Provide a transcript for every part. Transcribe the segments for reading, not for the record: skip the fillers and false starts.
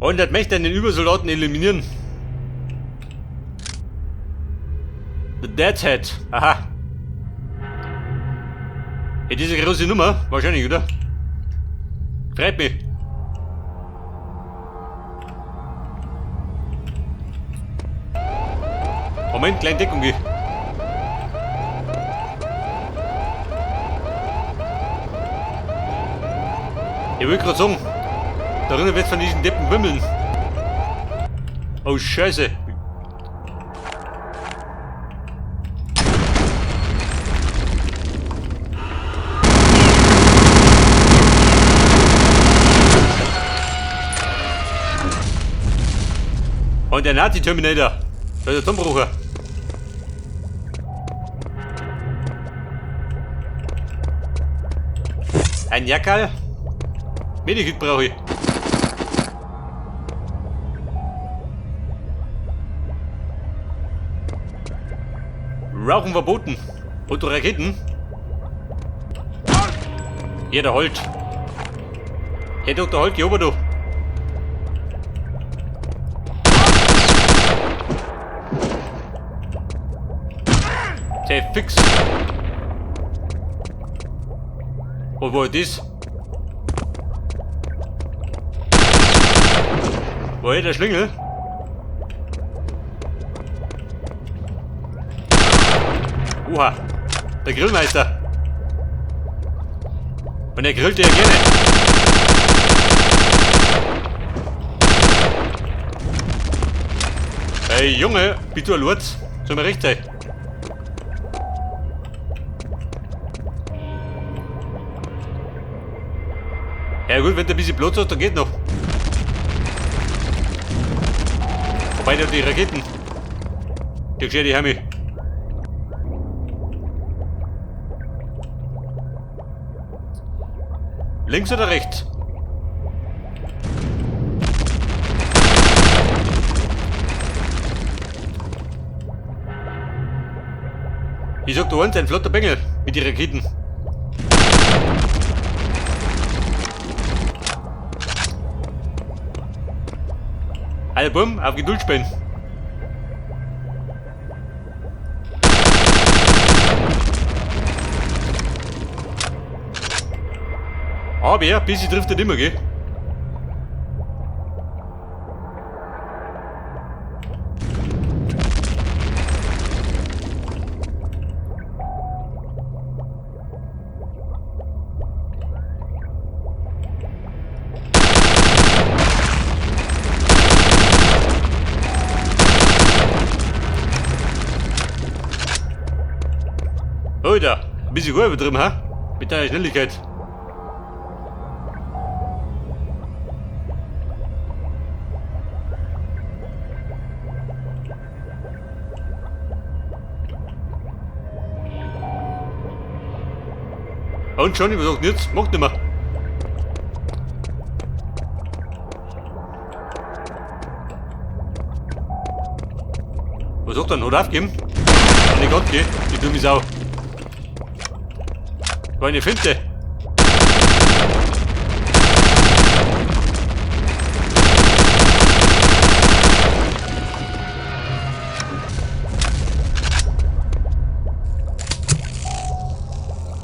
Und das möchte einen Übersoldaten eliminieren. The Deadhead. Aha. Ja, diese große Nummer. Wahrscheinlich, oder? Freut mich. Moment, kleine Deckung geh. Ich will gerade sagen, da drinnen wird von diesen Deppen wimmeln. Oh Scheiße. Und der Nazi-Terminator. Da ist der Zumbrucher. Ein Jackal. Medikit brauche ich. Rauchen verboten. Und Raketen. Hier, der Holt. Herr Dr. Holt, geh ober du. Der fix. Und wo ist das? Wo ist der Schlingel? Oha, der Grillmeister. Und er grillt ja gerne. Hey Junge, bist du ein Lurz? Soll mir recht sein. Ja gut, wenn der ein bisschen Platz hat, dann geht noch. Wobei, der hat die Raketen. Die gescheite Hermi. Links oder rechts? Ich sag da eins, ein flotter Bengel mit den Raketen. Alle Bumm, auf Geduld spielen. Aber ja, busy trifft er immer, gell? Alter, ein bisschen gut übertrieben, ha? Mit deiner Schnelligkeit. Und schon, was sagt jetzt? Macht nimmer. Was sagt er? Hat aufgegeben? An die Gott, geh, die dumme Sau. War eine Finte.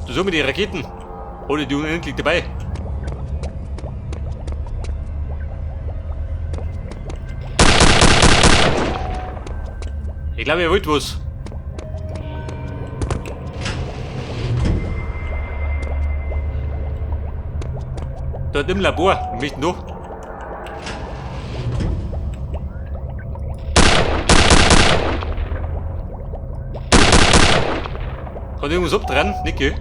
Du so mit den Raketen. Hol die unendlich dabei. Ich glaube, ihr wollt was. Dort im Labor. Wir möchten noch. Kann irgendwas abdrehen? Nicht, gell?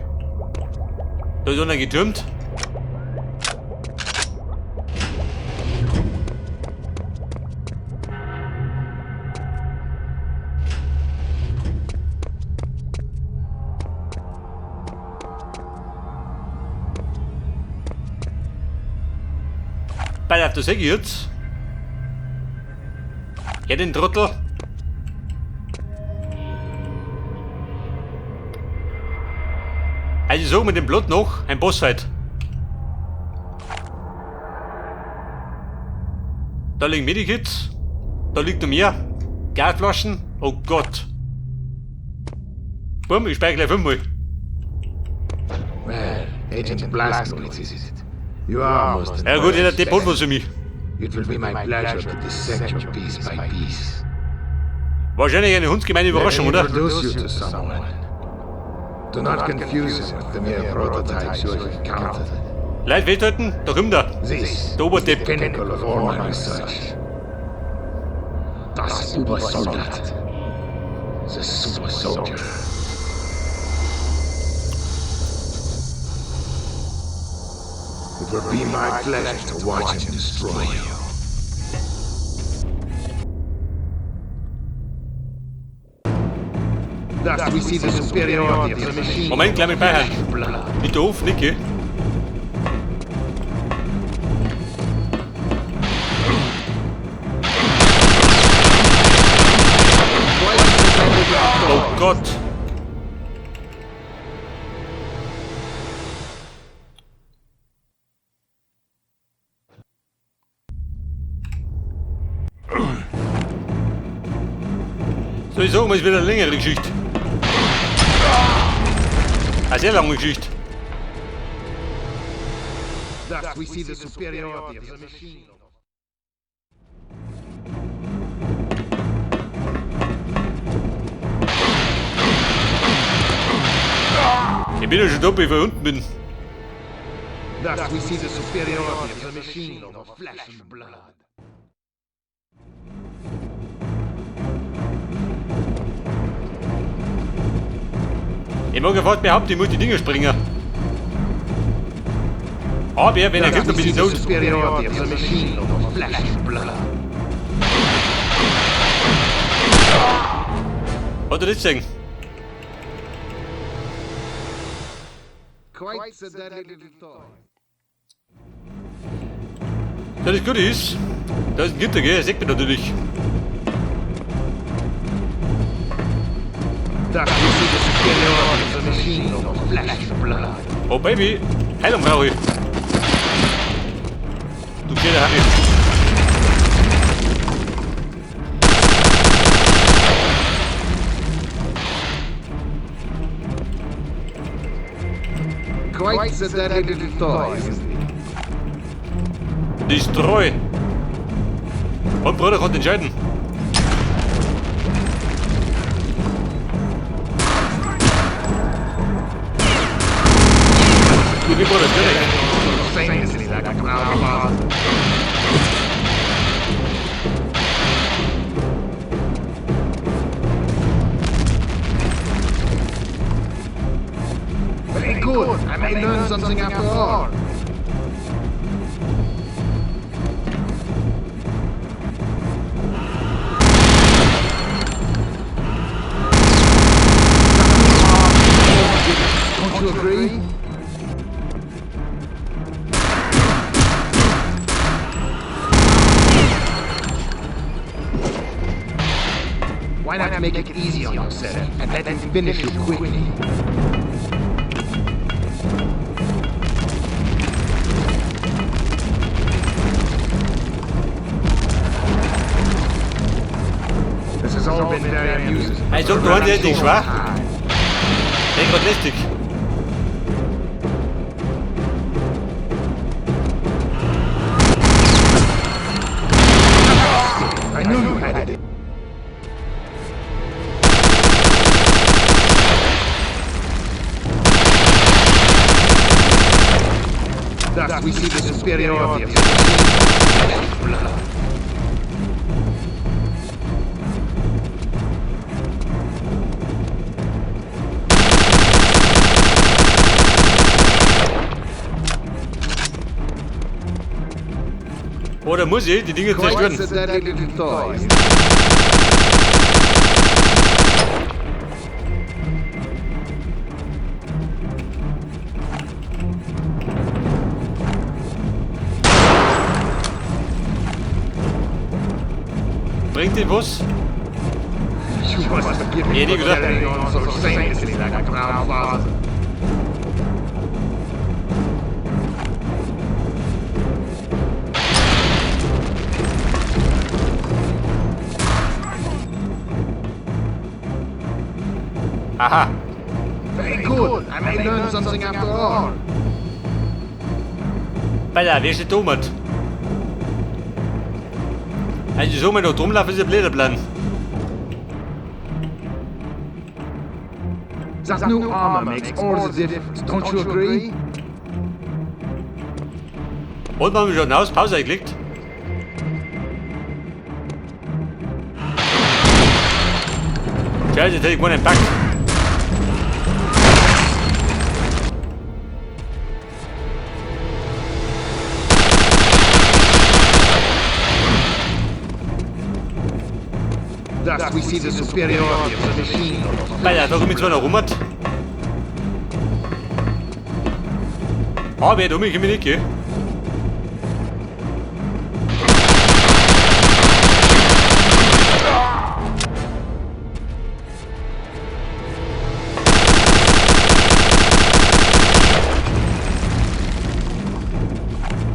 Da ist einer getürmt. Bei der sehe ich jetzt. Ja, den Trottel. Also so mit dem Blut noch ein Bossfight. Da liegen Medikits. Da liegt noch mehr. Gasflaschen. Oh Gott. Bumm, ich speichere gleich fünfmal. Well, Agent Blazkowicz, is it? You are most Ja gut, jeder Depp hat was für mich. It will be my pleasure to dissect you piece by piece. Wahrscheinlich eine hundsgemeine Überraschung, Let me oder? introduce you to someone. Do not confuse him with the mere prototypes you have encountered. Leute, festhalten, da kommt er. This Der is the Oberdepp. pinnacle of all my research. Das Ubersoldat. The Super Soldier. It will be my pleasure to watch him destroy you. Thus we see the superiority of the machine. Moment, gleich mit speichern. Blood. Nicht doof, Nicke. Oh Gott. So, ich sag mal, es wird eine längere Geschichte. Eine sehr lange Geschichte. Thus we see the superiority of the machine. Ich bin ja schon da, bevor ich unten bin. Thus we see the superiority of the machine over flesh and blood. Ich mag ja fast behaupten, ich muss die Dinger springen. Aber wenn er Thus kommt, dann we bin see ich the tot. superiority of the machine over flesh and blood. Hat er das gesehen? Quite the deadly little toy. Ja, das Gute ist, da ist ein Gitter, gell? Das sieht man natürlich. Thus we see the superiority of the machine over flesh and blood. Oh Baby, Heilung brauche ich. Du kleiner Harry. Quite the deadly little toy, isn't it? Destroy. Und Bruder konnte entscheiden. Du, wie Bruder, direkt. Shamelessly like a clown boss. Very good. I may learn something after all. Don't you agree? Why not make it easy on yourself and let him finish you quickly? This has all been very amusing. Ich sag, du hast ja nicht schwach. Ich grad lästig. I knew you had it. Thus we see the superiority of the machine. Blood. Oder muss ich die Dinge Quite zerstören? the deadly little toy, isn't it? Bringt dir was? You must forgive me Ja, for nicht, oder? carrying on so shamelessly like a clown father. Aha. Very good. I may learn something after all. Bella, wer steht damit? Also so, wenn du rumlaufen, ist ein blöder Plan. That new armor makes all the difference, don't you agree? Und wir haben schon aus Pause geklickt. Scheiße, jetzt hätte ich gewonnen. Pack. Thus we see the superiority of the machine. Bella, da komme ich zwar noch rum. Aber wer dumm, ich mich nicht, gell?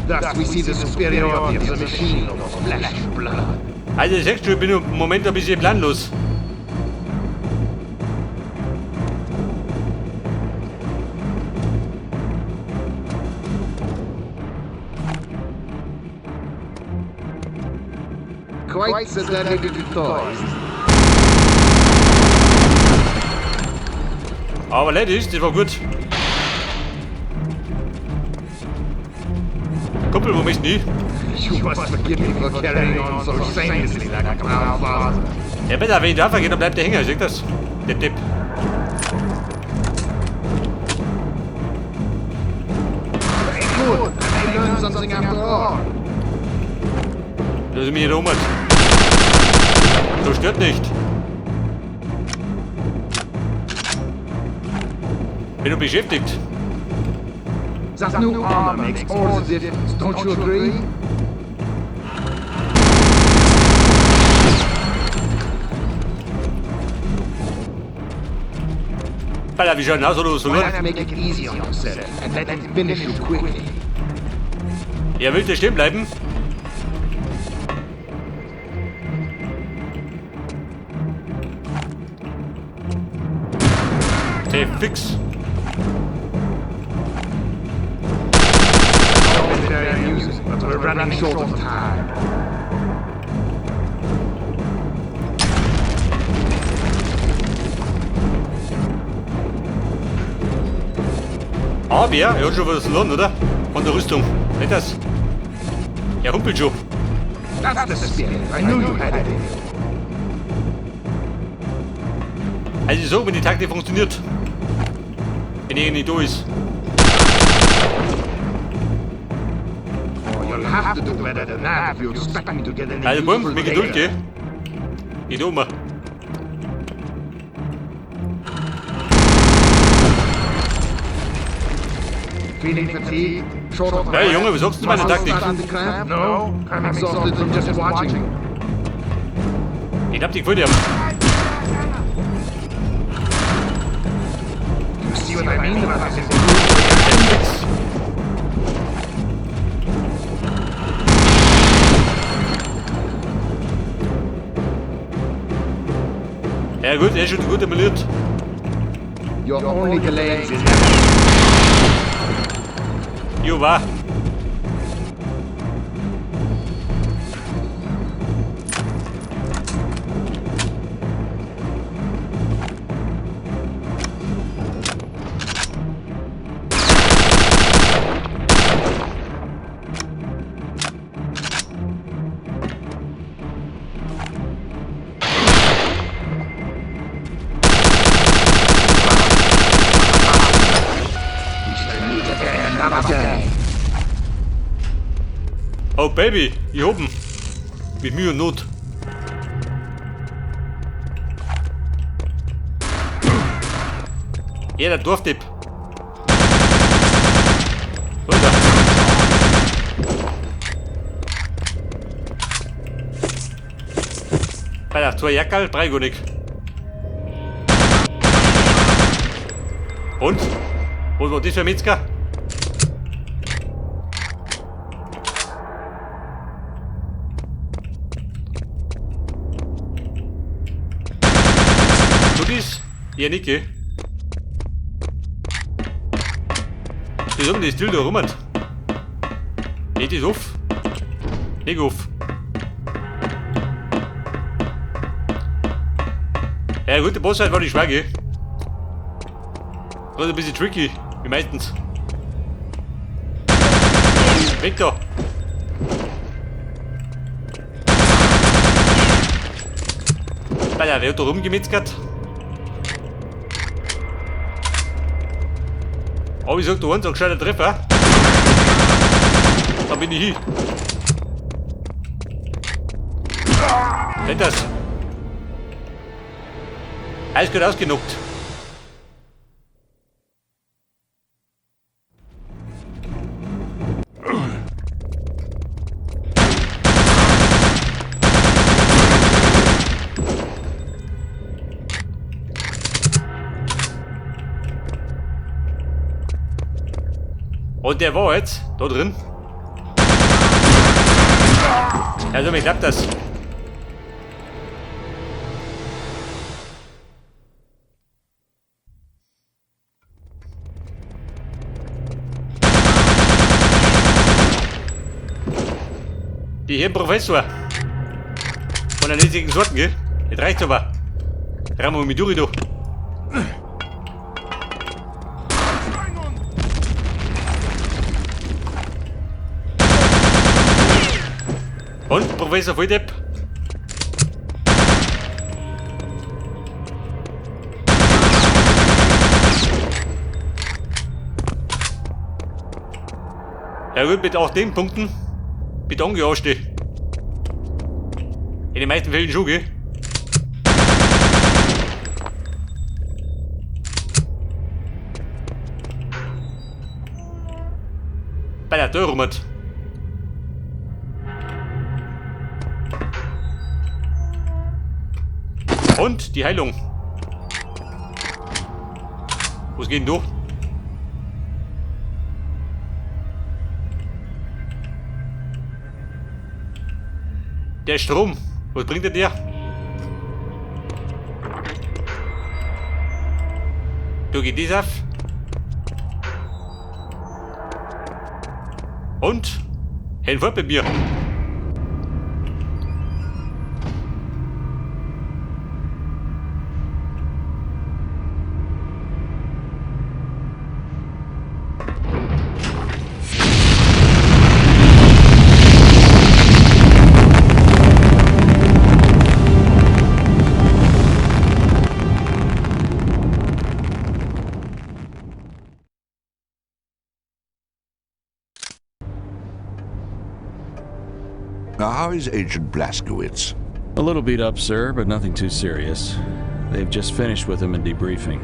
Thus we see the superiority of the machine over flesh and blood. Also, ich du, ich bin im Moment ein bisschen planlos. Quite the deadly little toys. Aber Ladies, das war gut. Kumpel, wo möchtest du hin? You must forgive me for carrying on so shamelessly like a clown father. Ja, besser, wenn ich da vergehe, dann bleibt der hängen, seht das? Der Tipp. Very good. I may learn something after all. Das ist mir hier rum. So stört nicht. Bin du beschäftigt? That new armor makes all the difference, don't you agree? Alter, wie schaut denn aus, oder so? Why not make it easy on yourself and let them finish you quickly? Ja, will der stehen bleiben? Okay, fix. All been very amusing, but we're running short of time. Aber er hat schon was verloren, oder? Von der Rüstung. Nicht das? Er humpelt schon. That's the spirit. I knew you had it in you. Also so, wenn die Taktik funktioniert. Wenn er nicht da ist. Oh, you'll have to do better than that if you expect me to get any Also, bumm, useful mit Geduld, data. gell? Geht um. Feeling fatigued? Short of Hey, Junge, was sagst du meine Muscles Taktik? starting to cramp? No, I'm exhausted from just watching. Ich hab dich vor dir. You see what I mean about this improved reaction? Ja gut, er ist schon gut emuliert. You're only delaying the inevitable. Jo, war. We shall meet again another day. Oh Baby, ich hab ihn. Mit Mühe und Not. Ja, der Dorftipp. Wo ist er? Bei der zwei Jackerl, drei gar nicht. Und? Was war das für ein Metzger? Du das? Ja, nicht, gell? Das um das Dildo rum. Geht das auf? Nicht auf. Ja gut, der Boss halt war nicht schwer, gell? Das ist ein bisschen tricky, wie meistens. Weg da! Alter, wer hat da rumgemetzgert? Aber ich sag, du hast einen gescheiter Treffer. Da bin ich hin. Nicht das. Alles gut ausgenockt. Und der war jetzt da drin. Also mir klappt das. Die hier Professor. Von der niedrigen Sorten, gell? Das reicht aber. Ramo Miduri doch. Und Professor Volldepp? Ja gut, mit auch den Punkten Beton gearschte. In den meisten Fällen schon, gell? Bei der Tür rum. Und die Heilung. Was geht denn durch? Der Strom. Was bringt der dir? Du geht dies auf. Und? Fort bei mir. Now, how is Agent Blazkowicz? A little beat up, sir, but nothing too serious. They've just finished with him in debriefing.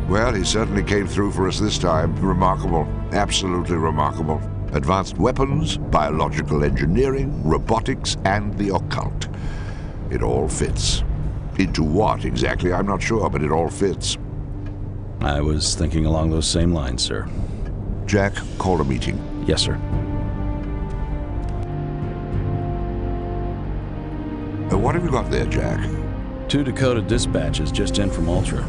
Well, he certainly came through for us this time. Remarkable. Absolutely remarkable. Advanced weapons, biological engineering, robotics, and the occult. It all fits. Into what exactly, I'm not sure, but it all fits. I was thinking along those same lines, sir. Jack, call a meeting. Yes, sir. What have you got there, Jack? 2 decoded dispatches just in from Ultra.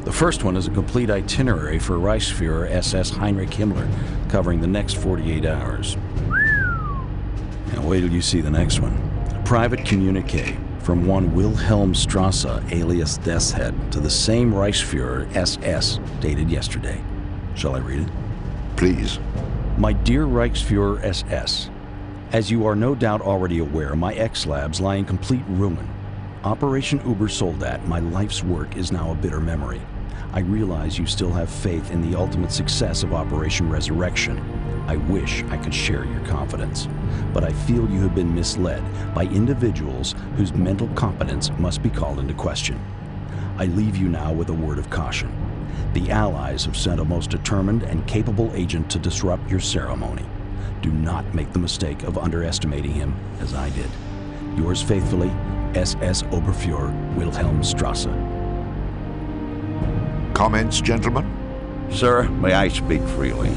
The first one is a complete itinerary for Reichsfuhrer SS Heinrich Himmler, covering the next 48 hours. Now wait till you see the next one. A private communique from one Wilhelm Strasse, alias Deathshead, to the same Reichsfuhrer SS, dated yesterday. Shall I read it? Please. My dear Reichsfuhrer SS, as you are no doubt already aware, my X-Labs lie in complete ruin. Operation Ubersoldat, my life's work, is now a bitter memory. I realize you still have faith in the ultimate success of Operation Resurrection. I wish I could share your confidence, but I feel you have been misled by individuals whose mental competence must be called into question. I leave you now with a word of caution. The Allies have sent a most determined and capable agent to disrupt your ceremony. Do not make the mistake of underestimating him, as I did. Yours faithfully, SS Oberfuhrer Wilhelm Strasse. Comments, gentlemen? Sir, may I speak freely?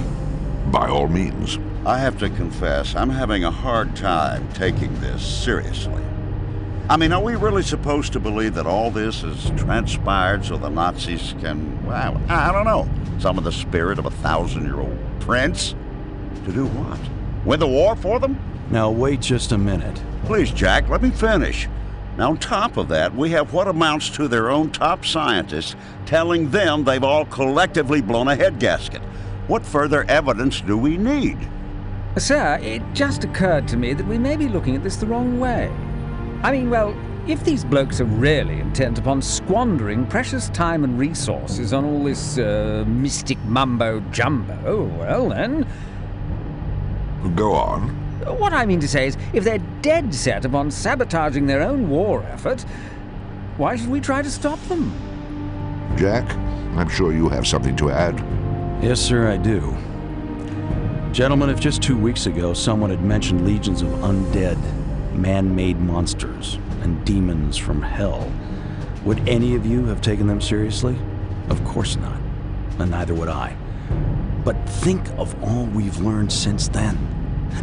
By all means. I have to confess, I'm having a hard time taking this seriously. I mean, are we really supposed to believe that all this has transpired so the Nazis can, well, I don't know, summon the spirit of a 1,000-year-old Prince. To do what? Win the war for them? Now, wait just a minute. Please, Jack, let me finish. Now, on top of that, we have what amounts to their own top scientists telling them they've all collectively blown a head gasket. What further evidence do we need? Sir, it just occurred to me that we may be looking at this the wrong way. I mean, well, if these blokes are really intent upon squandering precious time and resources on all this mystic mumbo-jumbo, well then... Go on. What I mean to say is, if they're dead set upon sabotaging their own war effort, why should we try to stop them? Jack, I'm sure you have something to add. Yes, sir, I do. Gentlemen, if just 2 weeks ago someone had mentioned legions of undead, man-made monsters, and demons from hell, would any of you have taken them seriously? Of course not, and neither would I. But think of all we've learned since then.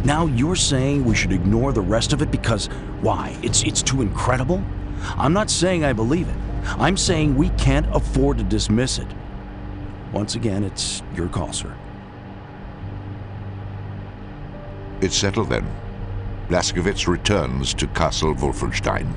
Now you're saying we should ignore the rest of it because, why? It's too incredible? I'm not saying I believe it. I'm saying we can't afford to dismiss it. Once again, it's your call, sir. It's settled then. Blazkowicz returns to Castle Wolfenstein.